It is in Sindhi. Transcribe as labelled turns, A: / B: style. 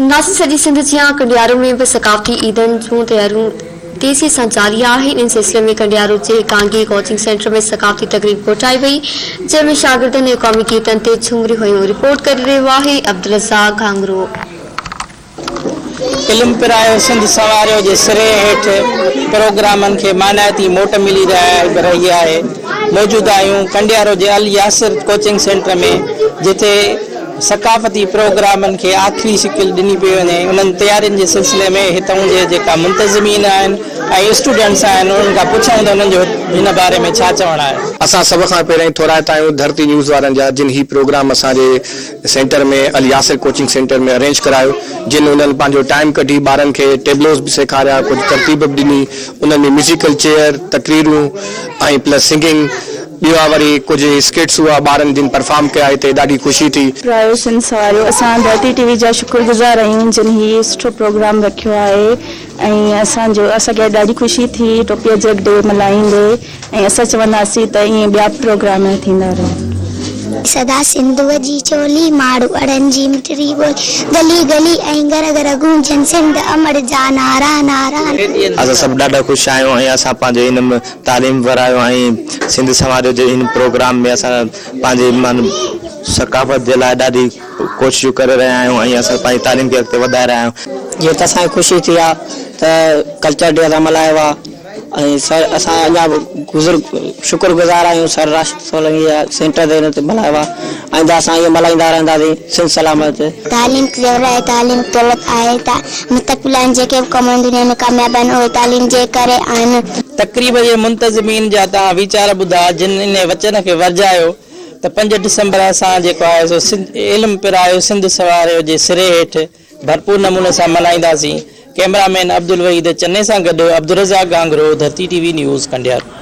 A: ناصر سڄي سنڌ جيان ڪنڊيارو ۾ به ثقافتي عيدن جون تياريون تيزي سان جاري آهن ان سلسلي ۾ ڪنڊيارو جي ڪانگي ڪوچنگ سينٽر ۾ ثقافتي تقريب ڪوٺائي وئي جنهن ۾ شاگردن ۽ قومي گيتن تي جهومريون هنيون رپورٽ ڪري رهيو آهي عبدالرزاق گهانگهرو.
B: علم پرايو سنڌ سنواريو جي سري هيٺ پروگرامن کي مانائتي موٽ ملي رهي آهي موجود آهيون ڪنڊيارو جي الياسر ڪوچنگ سينٽر ۾ جتي ثقافتي پروگرامن کي آخري شڪل ڏني پئي وڃي انهن تيارين جي سلسلي ۾ هتئون جي جيڪا منتظمين آهن ۽ اسٽوڊنٽس آهن انهن کان پڇون ته انهن جو هن باري ۾ ڇا چوڻ آهي.
C: اسان سڀ کان پهريائين ٿورائتا آهيون ڌرتي نيوز وارن جا جن هي پروگرام اسان جي centre ۾ Alyasir coaching centre ۾ arrange ڪرايو جن انهن پنهنجو ٽائيم ڪڍي ٻارن کي ٽيبلوز به سيکاريا ڪجهه ترتيب به ڏني انهن ۾ ميوزيڪل چيئر تقريرون ۽ پلس سنگنگ ٻيا وري ڪجهه اسڪٽس هئا ٻارن جن پرفارم ڪيا هتي ڏاڍي خوشي ٿي.
D: پرايو سنڌ سواريو اسان ڌرتي ٽي وي جا شڪر گذار آهيون جن هي سٺو پروگرام رکيو آهي ۽ اسان جو اسان کي ڏاڍي خوشي ٿي ٽوپي اجرڪ ڊي ملهائيندي ۽ اسان چونداسين ته ائين ٻيا به پروگرام ٿيندا رهن.
E: سدا سنڌوء جي چولي، ماڙوئڙن جي مٺڙي ٻولي، گلي گلي ۽ گهر گهر گونجن سنڌ امڙ جا نعرا نعرا.
F: اسان سڀ ڏاڍا خوش آهيون ۽ اسان پنهنجو ان تعليم ورايو ۽ سنڌ سنواريو جي هن پروگرام ۾ اسان پنهنجي من ثقافت جي لاء ڏاڍي ڪوششون ڪري رهيا آهيون ۽ اسان پنهنجي تعليم کي اڳتي وڌائي رهيا آهيون.
G: جيئن ته اسان کي خوشي ٿي آ ته ڪلچر ڊي اسان ملهايو آ ۽ سر اسان اڃا به گذر شڪر گذار آهيون سر راشد سولنگي جا سينٽر تي هن تي ملهايو آ آئنده اسان ائين ملهائيندا رهنداسين سنڌ سلامت.
E: تعليم زيور آهي تعليم دولت آهي ته مستقبل آهن جيڪي به قومون دنيا ۾ ڪامياب آهن اهي تعليم جي ڪري آهن.
B: تقريب جي منتظمين جا توهان ويچار ٻڌا جن انهي وچن کي ورجايو ته پنج ڊسمبر اسان جيڪو آهي سو علم پرايو سنڌ سنواريو جي سري هيٺ ڀرپور نموني سان ملهائينداسين ڪئميرا مين عبدالوحيد چني سان گڏ Abdulrazzaq Ghanghro Dharti T V news Kandiaro.